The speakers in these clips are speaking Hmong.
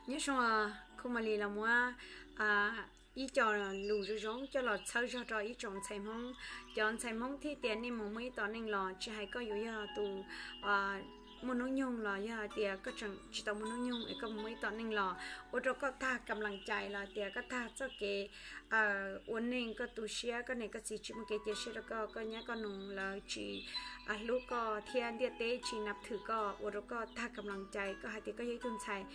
Nyob zoo, Khu Malis los muab ib co lus zoo zoo coj los txhawb zog rau ib tsoom ntxhais Hmoob. Cov ntxhais Hmoob thiaj tias nej mus muaj ib tom neej los tsis hais koj yuav yog tus muaj hnub nyoog los yog hais tias koj tseem tsis tau muaj hnub nyoog es koj mus muaj ib tom neej los ua rau koj tag kam lees cai los tias koj tag txoj kev ua neej, koj tu siab, koj niam koj txiv tsis muaj kev cia siab rau koj, koj nyab koj nus lawv tsis hlub koj thiab ntiaj teb tsis nab thwm koj, ua rau koj tag kam lees cai, koj hais tias koj yog ib tug ntxhais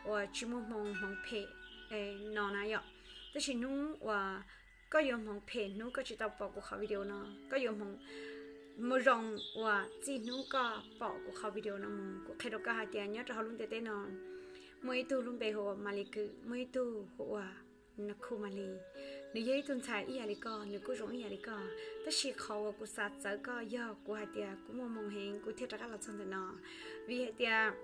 uas tsis muaj hmoo, hmoov phem no na yom. Tab sis hnub uas koj yuav hmoov phem hnub koj tsis tau pom kuv qhov video no, koj yuav hmoov zoo uas txij hnub koj pom kuv qhov video no mus. Kuv qhia rau koj hais tias nyob rau hauv lub ntiaj teb no muaj ib tug lub npe hu ua Malis Kwm, muaj ib tug hu ua Khu Malis. Nws yog ib tug ntxhais ib yam li koj, nws kuj zoo ib yam li koj, tab sis qhov uas kuv xav txawv koj yog kuv hais tias kuv muaj hmoo heev kuv thiaj rov qab los txog ntawm no. Vim hais tias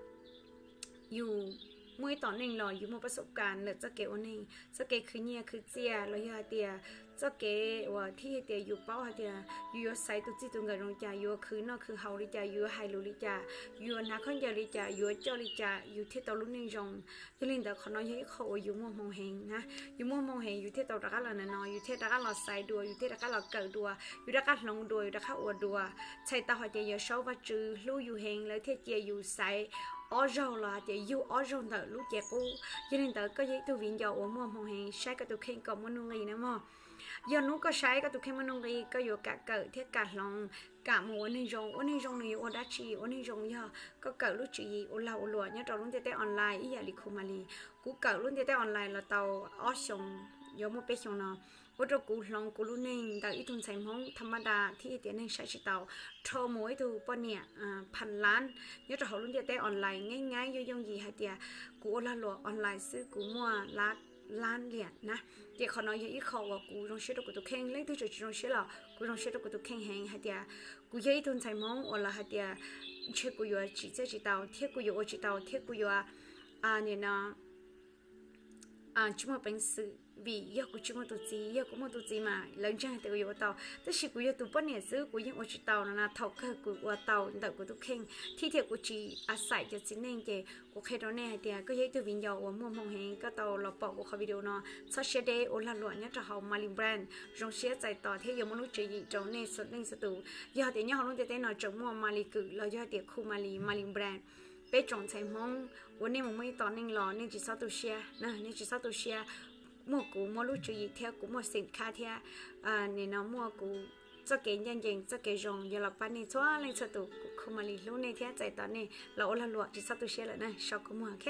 yus muaj ib tom neej los yus muaj pab xub kas ntawm txoj kev ua neej, txoj kev khwv nyiaj khwv txiaj los yog hais tias txoj kev uas thiaj hais tias yus paub hais tias yus yuav xaiv tus txij tus nkawm zoo li cas, yus yuav khwv noj khwv haus li cas, yus yuav hais lus li cas, yus yuav hnav khaub ncaws li cas, yus yuav coj li cas yus thiaj tau lub neej zoo. Yog li ntawd qhov no yog ib qho uas yus muaj hmoo heev na, yus muaj hmoo heev yus thiaj tau rov qab los ntawm no, yus thiaj rov qab los xaiv dua, yus thiaj rov qab los kawm dua, yus rov qab hloov dua, yus rov qab ua dua. Txhais tau hais tias Yawm Saub Vajtswv hlub yus heev lawv thiaj cia yus xaiv ob zaug los hais tias yug ob zaug ntawm lub cev qub. Yog li ntawd koj yog ib tug viv ncaus uas muaj hmoo heev, saib koj tus kheej kom muaj nuj nqis na mog. Yog hnub koj saib koj tus kheej muaj nuj nqis, koj yuav kam kawm thiab kam hloov, kam mus ua neeg zoo. Ua neeg zoo nws yuav ua dab tsi? Ua neeg zoo yog koj kawm lub tswv yim ua lag ua luam nyob rau lub ntiaj teb online ib yam li Khu Malis. Kuv kawm lub ntiaj teb online los tau ob xyoos, yuav muaj peb xyoos no, ua rau kuv hloov kuv lub neej ntawm ib tug ntxhais Hmoob tha ma da thiab ib tias neeg saib tsis taus rho mus ua ib tug poj niam pha lab nyob rau hauv lub ntiaj teb online. Nyaib nyaib yooj yooj yim hais tias kuv ua lag luam online xwb kuv muaj lab liam na. Ces qhov no yog ib qho uas kuv zoo siab rau kuv tus kheej. Leej twg tseem tsis zoo siab los kuv zoo siab rau kuv tus kheej heev hais tias kuv yog ib tug ntxhais Hmoob uas lawv hais tias ntshe kuv yuav tsim txiaj tsis tau thiab kuv yuav ua tsis tau thiab kuv yuav nim no tsis muaj peev xwm vim yog kuv tsis muaj tus txiv. Yog kuv muaj tus txiv mas lawv ntseeg hais tias kuv yuav ua tau, tab sis kuv yog tus poj niam xwb kuv yeej ua tsis tau no na. Thaum kawg kuv ua tau ntawm kuv tus kheej thiab thiab kuv tsis a xaim cov txiv neej. Ces kuv qhia rau nej hais tias koj yog ib tug viv ncaus uas muaj hmoo heev, koj tau los pom kuv qhov video no, txhob siab deb, ua lag luam nyob rau hauv Malis Brand, zoo siab txais tos thiab yuav muaj lub tswv yim rau nej txhua leej txhua tus. Yog tias nyob hauv lub ntiaj teb no tseem muaj Malis Kwm los yog tias Khu Malis, Malis Brand, peb tsoom ntxhais Hmoob uas nej mus muaj ib tom neej los nej tsis txhob tu siab, nej tsis txhob tu siab. Muaj kuv muaj lub tswv yim thiab kuv muaj xim khab thiab nim no muaj kuv txoj kev ncaj ncees txoj kev zoo yuav los pab nej txhua leej txhua tus. Kuv Khu Malis hlub nej thiab txais tos nej los ua lag luam, tsis txhob tu siab lawm na, sau kua muag ok.